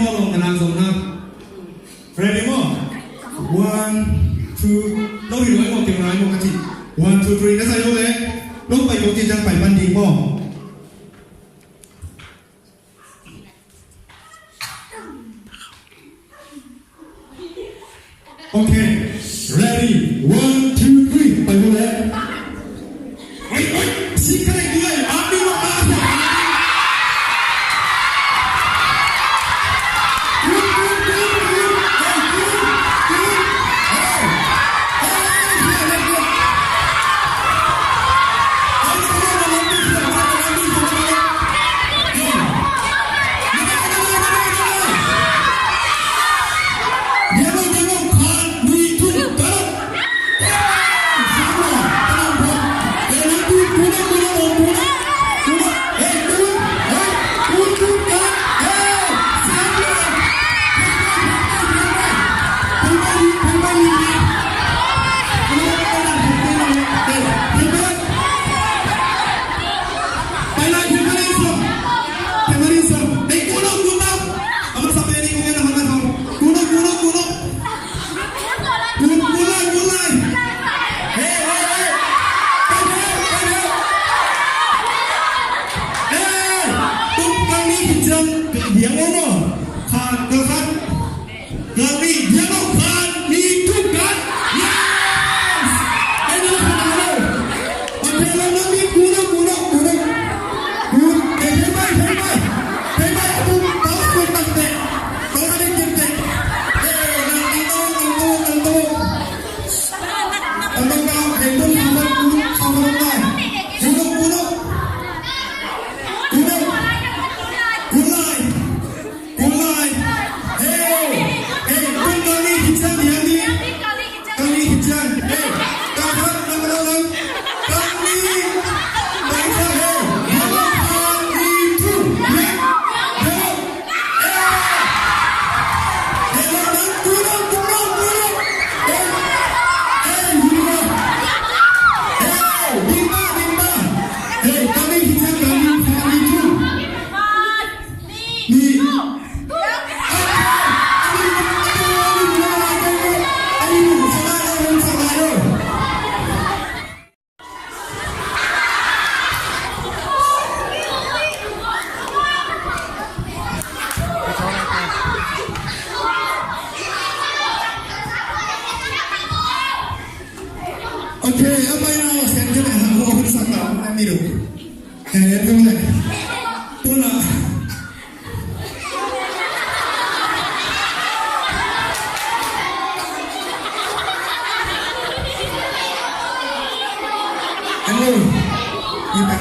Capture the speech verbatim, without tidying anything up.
Tolong ka nang zong na. Ready maw? One, two. Lo hi lo ai maw, keu nai maw ka ci. One, two, three. Na sa yo le. Lo pai ko ci jang pai pan ding maw. Okay, ready, one, two, three, pai ko le. Oi, oi, si ka le ko le, a mi lo a sa. Good, good, good, good, hey, good, good, hey, hey, hey, hey, hey, hey. Pai lai, pai lai, song. Pai lai, song. Ei, kuno, kuno. Ama sa pe ni kuno, kuno, kuno. Kuno, kuno, kuno. Kun, kun lai, kun lai. Hey, hey, hey. Pai lai, pai lai. Hey, tum kang ni kijang, kijang ono. Khan, khan. Kami, dia mau kan, itu kan? Yes! Ayo, ayo, ayo. Okay, lang, lang, kuno, kuno, kuno. Kun, eh, hey, bye, hey, bye. Hey, bye, aku tahu, aku tak teh. Tahu ada kita. Eh, lang, lang, lang, lang, lang, lang. Lang, lang, lang, hey, bye, hey, bye, kuno, kuno, kuno. Kuno. Kuno. Kun lai. Hey, hey, kun kang ni khit ciang, kang ni. Kang ni khit ciang. Hey, kang khat, kang khat, kang ni. Kang khat, hey. Kang ni tu. Hey. Hey. Hey, kang tu, kang tu, kang tu. Hey. Hey, hey, hey. Hey, ding ba, ding ba. Hey, kang ni khit ciang, kang ni, kang ni tu. Okay, apa yang awak sekarang kita nak, awak nak saka, nak miru. Eh, tu lah. Tu lah. Hello. Kita